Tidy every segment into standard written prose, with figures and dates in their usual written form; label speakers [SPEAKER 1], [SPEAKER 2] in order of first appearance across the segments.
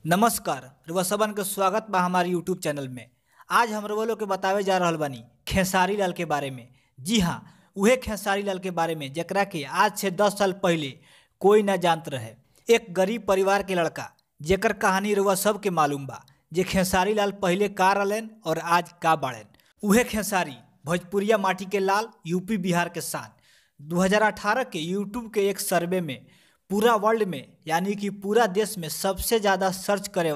[SPEAKER 1] नमस्कार, रुआ सबन के स्वागत बा हमारे यूट्यूब चैनल में। आज हम रउआ लोग के बतावे जा रहल बानी खेसारी लाल के बारे में। जी हाँ, उहे खेसारी लाल के बारे में जेकरा के आज से 10 साल पहले कोई ना जानत रहे। एक गरीब परिवार के लड़का जेकर कहानी रुआ सबके मालूम बा, जे खेसारी लाल पहले का रहलन और आज का बाड़न। उहे खेसारी भोजपुरिया माटी के लाल, यूपी बिहार के शान। 2018 के यूट्यूब के एक सर्वे में पूरा वर्ल्ड में यानी कि पूरा देश में सबसे ज़्यादा सर्च करे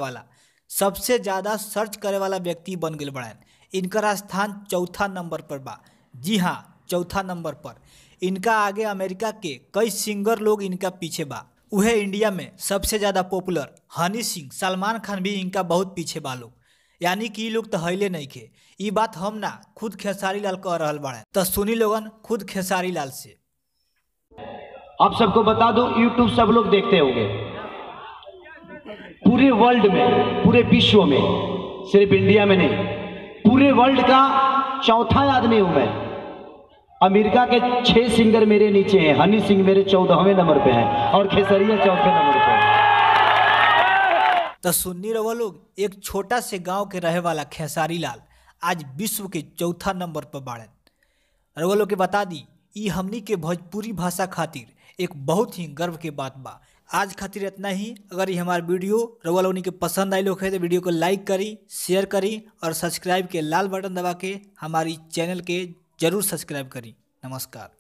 [SPEAKER 1] वाला व्यक्ति बन गए बड़न। इनकर स्थान चौथा नंबर पर बा। जी हाँ, चौथा नंबर पर। इनका आगे अमेरिका के कई सिंगर लोग इनका पीछे बा। उहे इंडिया में सबसे ज़्यादा पॉपुलर हनी सिंह, सलमान खान भी इनका बहुत पीछे बा लोग, यानी कि लोग तो हईले नहीं खे। ये बात हम ना खुद खेसारी लाल कह रहा बाड़े, तो सुनी लोगन खुद खेसारी लाल से।
[SPEAKER 2] आप सबको बता दो, YouTube सब लोग देखते होंगे, पूरे वर्ल्ड में, पूरे विश्व में, सिर्फ इंडिया में नहीं, पूरे वर्ल्ड का चौथा आदमी हूं मैं। अमेरिका के 6 सिंगर मेरे नीचे हैं, हनी सिंह मेरे 14वें नंबर पे हैं और खेसरिया चौथे नंबर पे हैं।
[SPEAKER 1] तो सुन्नी रहो लोग, एक छोटा से गांव के रहे वाला खेसारी लाल आज विश्व के चौथा नंबर पर बाड़न। रहो लोग के बता दी, ई हमनी के भोजपुरी भाषा खातिर एक बहुत ही गर्व के बात बा। आज खातिर इतना ही। अगर ये हमारे वीडियो रउआ लोगनी के पसंद आइल होखे तो वीडियो को लाइक करी, शेयर करी और सब्सक्राइब के लाल बटन दबा के हमारी चैनल के जरूर सब्सक्राइब करी। नमस्कार।